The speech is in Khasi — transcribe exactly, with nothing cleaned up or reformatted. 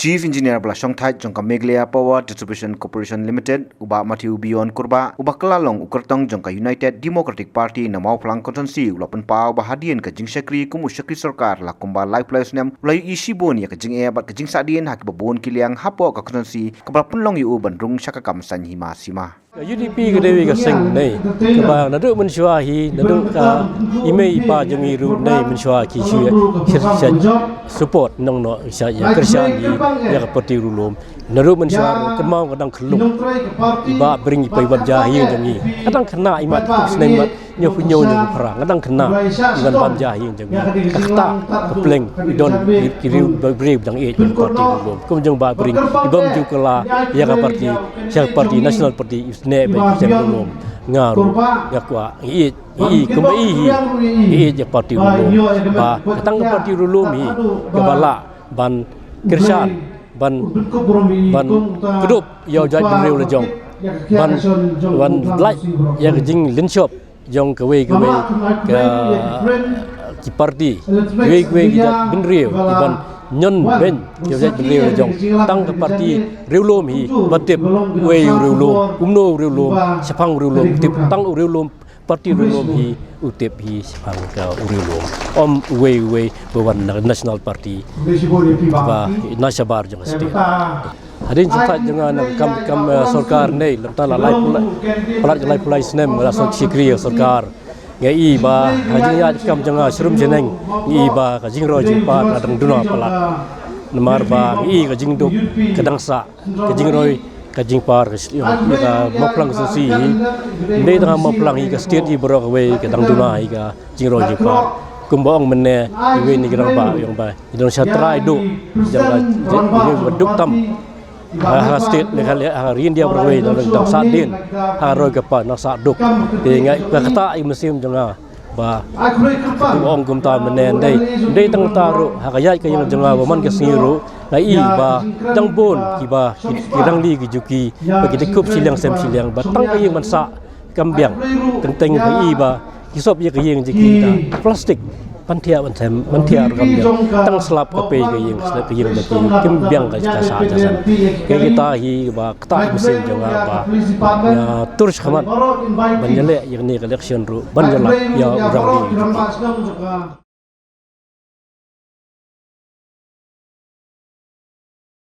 Chief Engineer ba la shongthait jong ka Meghalaya Power Distribution Corporation Limited, u Bah Matthew Beyond Kurbah, uba kylla long u kyrtong jong ka United Democratic Party na Mawphlang Constituency, u la pynpaw ba hadien ka jingshakri kum u shakri sorkar la kumba laiphew lai snem, u la ïohi shibun ïa ka jingeh bad ka jingsahdien ha kiba bun ki liang hapoh ka constituency, kaba la pynlong ïa u ban rung sha ka kam saiñ hima sima. Ka U D P ka dei ka seng nei kaba naduh mynshuwa hi, naduh ka i mei i pa jong i ruh nei mynshuwa ki shu ïa, shu ïa support nongno, shu ïa kyrshan hi ïa ka party riewlum. Naduh mynshuwa ruh kynmaw ka dang khyllung, i Bah Bring i pei bam ja hi jong i. Ka dang khynnah i mat, sneng mat, hynñiewphew hynñiew, hynñiewphew phra, nga dang khynnah i ban bam ja hi jong i. Ka kata ka pleng i don ki, ki riew, briew ba dang ïeit ïa ka party riewlum. Kum jong Bah Bring i bam ju kylla ïa ka party, sha ka party, National Party, i sngewbha ïa ka seng riewlum. Nga ruh nga kwah, ngi ïeit, ngi ïeit, kum i hi, ngi ïeit ïa ka party riewlum. Ba ka tang ka party riewlum hi kaba lah ban kyrshan, ban, ban kdup ïa u jaitbynriew la jong, ban, ban lait ïa ka jinglynshop jong kawei kawei ka, ki party, kawei kawei ki jaitbynriew, ban ñion beiñ ïa u jaitbynriew la jong. Tang ka party riewlum hi ba tip uei u riewlum, kumno u riewlum, shaphang u riewlum, tip tang u riewlum, party riewlum hi u tip hi shaphang ka u riewlum. Ym uwei uwei ba wan na National Party ba na shabar jong ka state. Hadien jingthait jong nga na ka kam, kam, eh, sorkar nei, lymda la lai pla-, palat ka laiphew lai snem nga la snoh shakri ïa ka sorkar. Nga i ba ha jingjahkam jong nga shrum shaneng, nga i ba ka jingroi jingpar ka dang duna palat. Namar ba nga i ka jingduk ka dang sah, ka jingroi ka jingpar ka, ka Mawphlang constituency hi. Ym dei tang ha Mawphlang, hi ka state hi baroh kawei ka dang duna hi ka jingroi jingpar. Kumba ong mynne iwei na ki rangbah, ong ba ngi don sha trai duh jong ka, jong ka duk tam. Ha, ha state Meghalaya, ha ri India baroh kawei dang, dang sah dien ha roi ka par, dang sah duk. Te nga, ka kata i mynsiem jong nga ba ka ong kumta mynne, ym dei, ym dei tang kata ruh, ha ka ïaid ka ïeng jong nga ba man ka sngi ruh nga i ba dang bun kiba ki, ki rangli ki juki ba ki dei khup shiliang sem shiliang, ba tang ka ïing ban sah kam biang. Teng teng ba i ba ki sop ïa ka ïing jong ki da plastik, ban thiah ban them, ban thiah ruh kam biang. Tang slap ka pei ka ïing, slap ka ïing ba ki, kim biang ka, ka sah ka sem. Ka kita hi ba kata ka mynsiem jong nga ba nga tur shakhmat ban ïaleh ïa kane ka election ruh ban ïalap ïa u rangli jong ki.